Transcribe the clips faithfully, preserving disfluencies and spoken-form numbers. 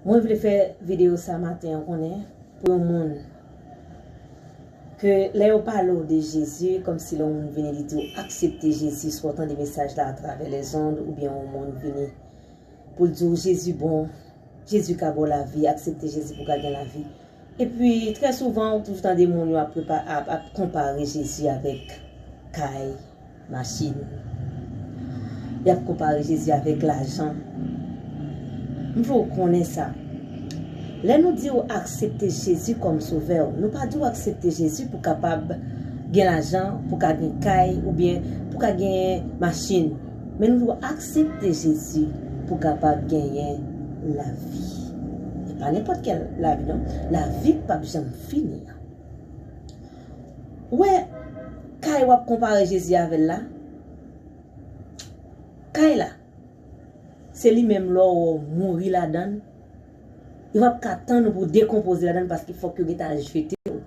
Mwen vle fè videyo sa maten an konnen pou yon moun ke lè yo pale w de Jezi, kòmsi lè yon moun vini li di w aksepte Jezi, swa w tande mesaj la atravè lèzond, oubyen yon moun vini pou l di w Jezi bon, Jezi ka ba w lavi, aksepte Jezi pou w ka gen lavi. Epi, trè souvan, ou toujou tande moun yo ap, prepa- ap, ap konpare Jezi avèk kay, machin. Y ap konpare Jezi avèk lajan. M vle w konnen sa. Lè nou di w aksepte Jezi kòm sovè w, nou pa di w aksepte Jezi pou kapab gen lajan, pou ka gen kay, oubyen pou ka gen machin. Men nou di w aksepte Jezi pou kapab genyen lavi. E pa nenpòt kèl lavi, non. Lavi k p ap janm fini an. Ou wè, kay w ap konpare Jezi avè l la? Kay la, se li menm lè w mouri ladan l, yo p ap ka tann ou pou dekonpoze ladan l paske fòk yo gentan al jete w.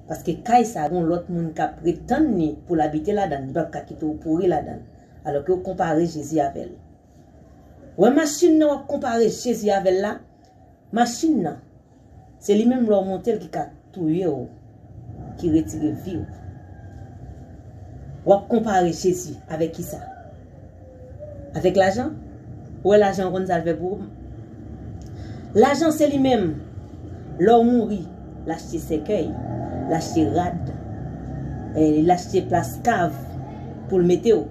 Paske kay sa, gen yon lòt moun k ap ret tann li pou l abite ladan l, li p ap ka kite w pouri ladan l. Alò ke w konpare Jezi avè l. Ou wè machin nan w ap konpare Jezi avè l la? Machin nan, se li menm lè w monte l ki ka touye w, ki retire vi w. W ap konpare Jezi avèk kisa? Avèk lajan? Ou wè lajan an konn sa l fè pou ou? Lajan se li menm, lè w mouri, l achte sèkèy, l achte rad, e l achte plas kav pou l mete w.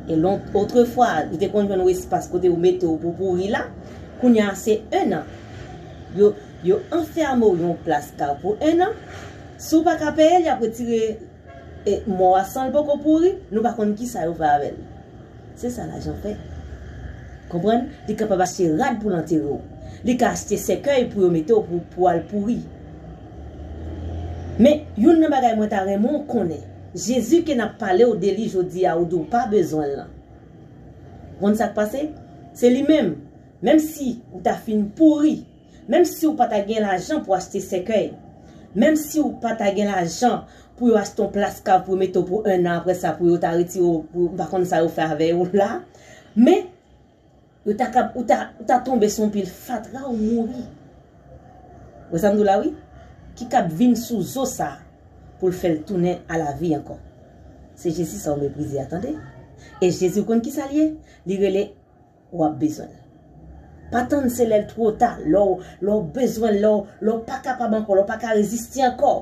E lon, otrefwa, ou te konn jwenn yon espas kote yo mete w pou pouri la, kounye a se en an. Yo, yo anfème w yon plas kav pou en an. Si w pa ka peye l, y ap retire e mò a san l poko pouri, nou pa konn kisa yo fè avè l. Se sa lajan fè. Konprann? Li kapab achte rad pou l antere w. Li ka achte sèkèy pou yo mete w pou, pou al pouri. Men, youn nan bagay mwen ta renmen w konnen, Jezi ke n ap pale w de li jodi a, ou di w pa bezwen l lan. Konn sa k pase? Se li menm. Menm si ou ta fin pouri, menm si ou pa ta gen lajan pou achte sèkèy, menm si ou pa ta gen lajan pou yo achte yon plas kav pou yo mete w pou en an, apre sa pou yo ta retire w, pou, m pa konn sa yo fè avè w la, men yo ta kab, ou ta, ou ta tonbe sou yon pil fatra, ou mouri. Wè sa m di w la, wi? Ki kab vin sou zo sa pou l fè l tounen a lavi ankò. Se Jezi sa w meprize a, tande. E Jezi, ou konn kisa l ye? Li rele w ap bezwen l. Pa tann se lè l twò ta, lè w, lè w bezwen l, lè w, lè w pa kapab ankò, lè w pa ka reziste ankò.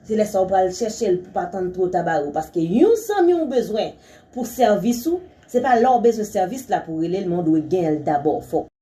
Se lè sa w pral chèche l pou pa tann twò ta bare w. Paske yon zanmi w bezwen pou sèvis ou, se pa lè w bezwen sèvis la pou w rele l, men w dwe gen l dabò. Fòk